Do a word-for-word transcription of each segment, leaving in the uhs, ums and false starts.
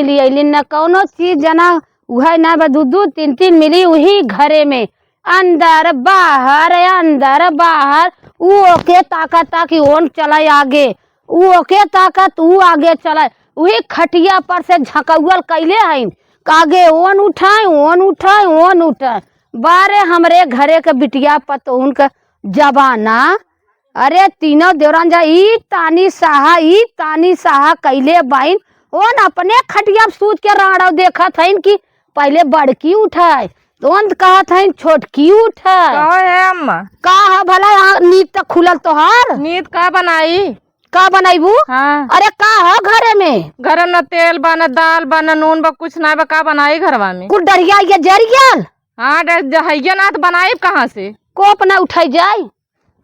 मिली अइली, न कौनो चीज जना, उहै ना बा, दू दू तीन तीन मिली उही घरे में, अंदर बाहर, अंदर बाहर। ऊ ओके ताकत ता कि ओन चला आगे, ऊ ओके ताकत, ऊ आगे चला। उही खटिया पर से झकौअल कइले हइन, आगे ओन उठाए, ओन उठाए, ओन उठाए। बारे हमरे घरे के बिटिया पतोहुन के जमाना। अरे तीनों देवरान जा, ई तानी साहा, ई तानी साहा कइले बाइन। ओन अपने खटिया पे सूत के राड़व देखत हइन कि पहिले बड़की उठाए, तो ओन कहत हइन छोटकी उठाए। कहो हे अम्मा। का ह भला, आ, नींद त खुलल तोहार? नींद का बनाई? का बनइबू? हाँ। अरे का ह घरे में? घर में न तेल बा, न दाल बा, न नून बा, कुछ ना बा, का बनाई घरवा में? कुल डरिया ये जरियल। हाँ, डर-, जहैया ना त बनाई कहाँ से? कोप ना उठाई जाई।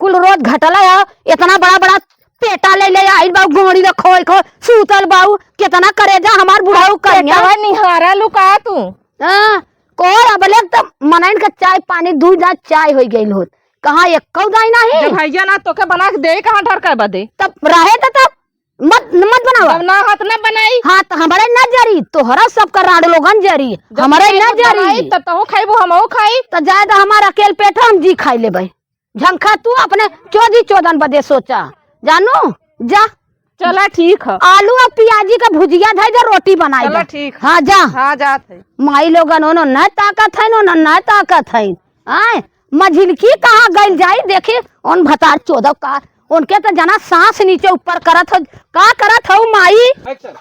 कुल रोज घटला है, इतना बड़ा बड़ा पेटा ले ले आइल बाऊ, गोड़ी ले खोई खो सूतल बाऊ, कितना करेजा हमार बुढ़ाऊ करिया। पेटवा निहारा लुका तू। हाँ, कोर अबले त मनइन के चाय पानी, दूध ना चाय होई गइल होत, कहाँ एक्कौ दाई नाही। जब हैया ना तोके बना के दे, कहाँ ढरकै बदे? तब रहे त तब मत, मत बनावा। जब ना हाथ ना बनाई। हाथ हमरे ना जरी, तोहरा सबका राड़ लोगन जरी, जब हमरे नहीं ना कुछ बनाई, जरी। त तहू खाइबू, हमहू खाई। त जाए त हमार अकेल पेट हम जी खाई लेबै। झंखा तू अपने चोदी चोदन बदे सोचा, जानू, जा। चला ठीक ह। आलू और पियाजी का भुजिया धइ दे, रोटी बनाई चला दे। ठीक ह। हाँ, जा। हाँ, जात है। माई लोगन ओनो न ताकत है, ओनो न ताकत है। आय, मझिलकी कहाँ गइल जाई, देखी, ओन भतार चोदव का, ओनके त जना सांस नीचे ऊपर करत हो, का करत हो माई? Action।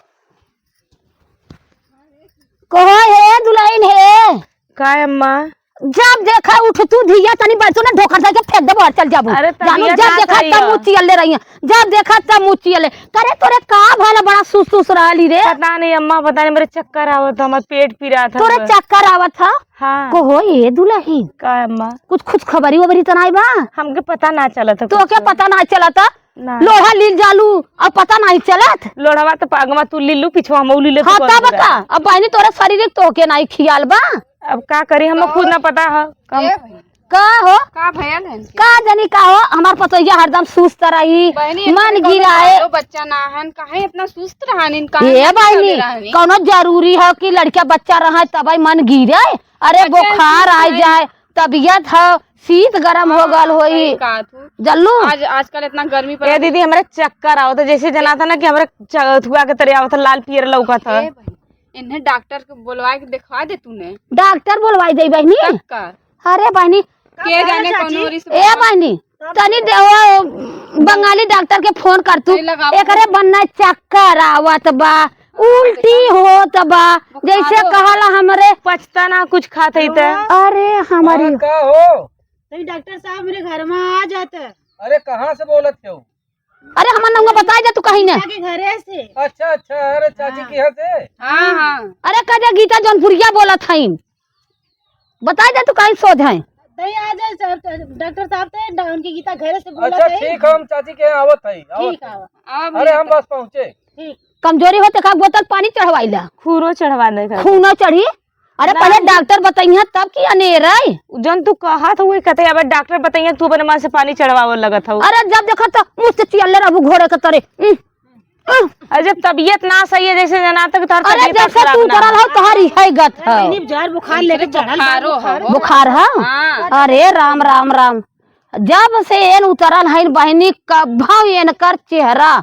कहो हे दुलहिन हे। का अम्मा? जब देखा उठ तू धिया तनी बैठो ना, ढोकर से फेंक देबो और चल जाबो। अरे जानू, तबियत जब ना देखा सही तब है। मुँह चियले रही है, जब देखा तब मुँह चियले। करे तोरे का भला बड़ा सुस सुस रहली रे? पता नहीं अम्मा, पता नहीं मेरे चक्कर आवत है, हमार पेट पिरात है। तोरे चक्कर आवत है? हाँ। कहो ए दुलहिन। का अम्मा? कुछ खुश खबरी वबरी त नाई बा? हमके पता ना चलत है तोके कुछ। पता ना चलत है? ना। लोढ़ा लील जालू, अब पता नहीं चलत? लोढ़वा त पागवा तू लीलू, पिछवा हमहू लीले, तू हाँ, कौन तब बुरा? का? अब बहिनी तोरे शरीर के तोके नहीं खियाल बा? अब का करी, हम खुद ना पता है। कम ए भाई। का हो? का भयल है इनके? का जानी का हो, हमार पतोहिया हरदम सुस्त रही, बहिनी, इनके मन कौनो गिराए। बालो बच्चा ना हन, काहे इतना सुस्त रहन, इनका ए इतना बहिनी, चले रहनी? कौनो जरूरी हो कि लड़का बच्चा रहे तबै मन गिरे? अरे बच्चा बुखार सुस्त आ है। जाए, तबियत हो, शीत गरम हो हाँ, गल होई। सही कहा तू। जल्लू। आज, आजकल इतना गर्मी पड़ ए दीदी, हमरे चक्कर आवत है, जैसे जनाता ना कि हमरे च-, थुआ के तरे आवत है, लाल पियर लौकत है। ए भाई, इन्हें डॉक्टर के बोलवा के दिखवा दे तूने। डॉक्टर बोलवाई दे बहिनी। तब का? अरे बहिनी। के जाने कौन ओरी से ए बोलवा। बहिनी, तनी दे वो बंगाली डॉक्टर के फोन कर तू। नहीं लगावा। एकरे बनना चक्कर आवत बा, उल्टी होत बा, बुखार जैसे हो। कहला हमरे पचता ना कुछ खात है त। अरे हमारी हाँ, का हो? नहीं डॉक्टर साहब, मेरे घर में आ जाते। अरे कहाँ से बोलत हो? अरे हमार नौवा बताई दे तू कहीं ने। गीता के घरे से। अच्छा, अच्छा, अरे चाची हाँ। के यहाँ से? हाँ, हाँ। अरे कह दे गीता जौनपुरिया बोलत हईन। बताई दे तू कहीं सोझ है। नहीं आ जाए सर, डॉक्टर साहब थे, डा-, उनकी गीता घरे से बोलत अच्छा, है। ठीक है, हम चाची के यहाँ आवत है, आवत ठीक है। है, आवत। अब अरे हम बस पहुँचे। ठीक। कमजोरी होते का बोतल पानी चढ़वाइला। खूरो चढ़वा दे का। खूनो चढ़ी? अरे ना। पहले डॉक्टर बतइहा तब कि अनेर है। जौन तू कहत हो वही कहते, अब डॉक्टर बतइहा तू अपने मन से पानी चढ़वावे लगत हो। अरे जब देखा तो मुँह से चियले रहबू घोड़े के तरे। उह, उह। अरे जब तबियत ना सही है, जैसे जनाता कि तोहर अरे तबियत जैसे खराब तू ना उतरल हो। हो, तोहर इहे गत है। बहिनी, जहर बुखार लेके चढ़ल बा, बुखारो बुखार। हो। बुखार है? हाँ। अरे राम, राम, राम। जब से एन उतरल हइन बहिनी, कभौ एनकर चेहरा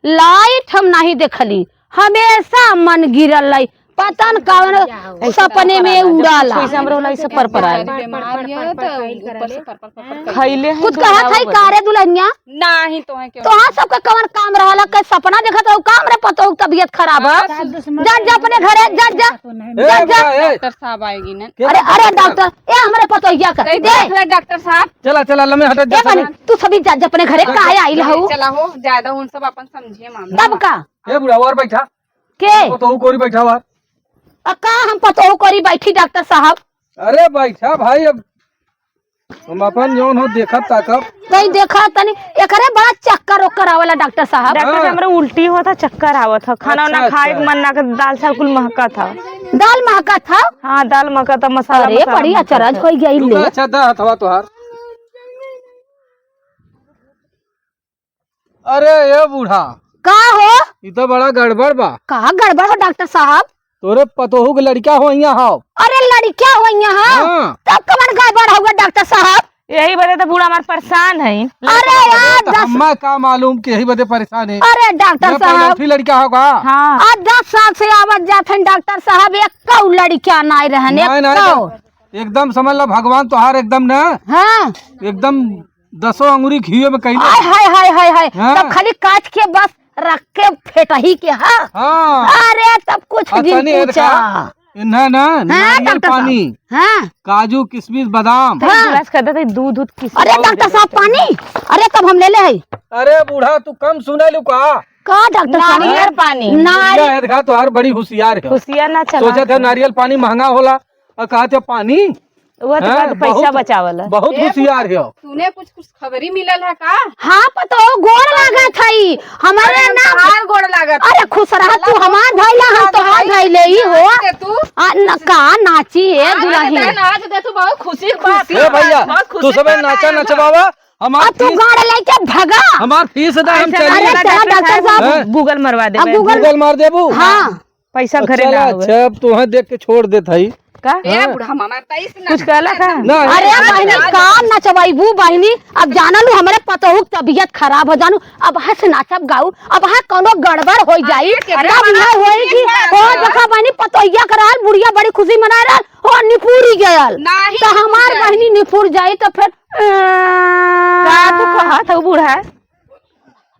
लाइट हम नहीं देखली, हमेशा मन गिरल लाई, पता न कवन सपने में उड़ाला। ऐसे हमरो लाई से पर पर आए। बीमारी है तो ऊपर से पर पर पर पर खैले हैं कुछ तो कहत है का रे दुल्हनिया? नाही तो है क्यों? तोहार सबके कवन काम रहला, के सपना देखत रहू काम रे पतोह तबियत खराब है। हाँ, जा, जा अपने घरे, जा, जा। ए, जा, जा। बा, ए। डॉक्टर साहब आएगी ना। अरे, अरे डॉक्टर, ए हमरे पतोहिया का। दे। डॉक्टर साहब। चला, चला, लम्बे हटत जा, ए बने, चला। तू सभी जा, जा अपने घरे, काहे आइल हऊ? चला हो, ज्यादा उन सब अपन समझिए मामला। तब का? ए बुढ़ा, और बैठा। के? पतोहू कोरी बैठा हुआ। आ का हम पतोहू कोरी बैठी डॉक्टर साहब? अरे बैठा भाई, अब हम अपन जौन हो देखब ताकब। तई देखा तनी, एकरे बड़ा चक्कर ओक्कर आवेला डॉक्टर साहब। डॉक्टर साहब, हाँ। हमरा उल्टी होत ह, चक्कर आवत ह, खाना अच्छा, वाना खाए के अच्छा। मन ना करत, दाल चावल कुल महकत ह। दाल महकत ह? हाँ, दाल महकत ह, मसाला अरे, मसाला बड़ी महकत अचरज ह। होइ गई रुका, ले। अच्छा, दा हथवा तोहार। अरे ए बूढ़ा। का हो? ई तो बड़ा गड़बड़ बा। का गड़बड़ हो डॉक्टर साहब? तोरे पतोहू के लड़का होइया हौ। अरे लड़का होइया हौ? हाँ। तब कवन गड़बड़ हउआ डॉक्टर साहब? यही वजह तो बूढ़ा हमार परेशान है। अरे यार, अरे तो दस हम्मा का मालूम कि यही बदे परेशान है। अरे डॉक्टर ये साहब। पहलौठी लड़का होगा। हाँ। आज दस साल से आवत जात हैं डॉक्टर साहब, एक कौ लड़का नाय रहन, नहीं, एक नहीं, कौ। तो एकदम समझ ला भगवान तोहार एकदम ना। हाँ। एकदम दसों अंगुरी घियो में कइले। हाय, हाय, हाय, हाय, हाय। हाँ। तब खाली काट के बस रख के फेटही के, हाँ। हाँ। अरे, तब कुछ आ, भी तनी पूछा। इनका, इन्हा ना, हाँ, नारियल डॉक्टर साहब। पानी, हाँ। काजू, किशमिश, बादाम। हाँ। गिलास कर देते, दूध, दूध, किशमिश अरे, और डॉक्टर दे साहब, देते। पानी? अरे, तब हम ले ले हई। अरे, बूढ़ा, तू कम सुने लू का? का डॉक्टर साहब? नारियल पानी। नारियल। ये देखा, तोहार बड़ी होशियार है। होशियार ना चला। सोचत है, नारियल पानी महंगा होला, और कहत है पानी। वो तो हाँ, कहत पैसा बहुत, बचावला। बहुत ए, होशियार है। तूने कुछ, कुछ खबरी मिलल है का? हाँ, पतोह गोड़ लागत हई। हमारे अरे, ना तोहार गोड़ लागत अरे, है। खुश रहा, तू हमार भाई ला, हम तोहार भाई ले ही हो। नाच दे तू। आ, न, का नाची है अरे, दुल्हन? नाच दे, नाच दे, तू बहुत खुशी की बात ए है। भैया, बहुत खुशी तू की सबे बात नाचा है। नचवावा, हमार अब तू फीस गाड़ लेके भगा। हमार फीस दा, हम ऐसे चली। अरे, नहीं, तेरा डॉक्टर डॉक्टर साहब। साहब, हैं? Google मरवा दे, अब Google Google मार देबू? हाँ। पैसा घरे चला, ना आवे। अच्छा, अब तोहे देख के छोड़ देत हई। का? ए हाँ। बूढ़ा मामा, तैस ना कुछ कहला का? ना। अरे अरे बहिनी, नाच। का नचवाइबू बहिनी? अब जाना लू, हमरे पतोहू के तबियत खराब हो जानू। अब हंस नाचब गाऊ, अब हाँ कौनो गड़बड़ हो जाई, अरे, तब अरे, ना होई कि, ठीक है। ओ देखा बहिनी, पतोहिया के रहल, बुढ़िया बड़ी खुशी मना रहल, ओ निपुरी गयल। नहीं, तो हमार निपुरी बहिनी निपुर जाई तो फिर, का तू कहत हऊ बूढ़ा?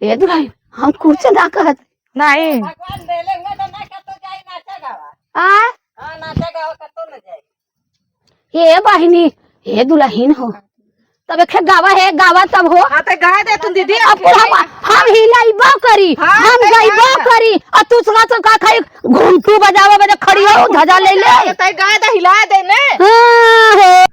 ए दुल्हन, हम कुछ ना कहत। नहीं। भगवान देले हुए तो ना कतो जाई नाचा गावा। आ? हाँ, नाचा गावा कतो ना जाई। ए बहिनी, ए दुल्हन हो। तब एक गावा है, गावा तब हो। हाँ, तो गाय दे तू दीदी। अब पूरा हम, हम हिलाइबो करी, हाँ, हम तो गाइबो गाय। करी। और तू सुना तो का खाई घुंटू बजावे बजे खड़ी हो, ध्वजा ले ले। तो गाय दे हिला दे ने। हाँ हो।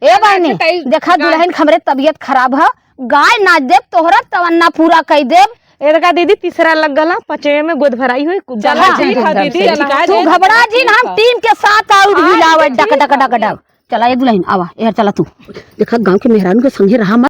ए बहनी, अच्छा, तई देखा गाय दुल्हन के हमरे तबियत खराब ह, गाय नाच देब तोहरा तमन्ना पूरा कई देब। ए देखा दीदी, तीसरा लग गला, पचवे में गोद भराई होई, कुछ चला गला ठीक है नहीं दीदी, चला। ठीक है, तू घबरा जिन, हम टीम के साथ आउर हाँ, हिलावे, ठीक डक, डक, है। डक, डक। चला ए दुल्हन, आवा, ए चला तू। देखा गाँव के मेहरारू के संगे रहा मत।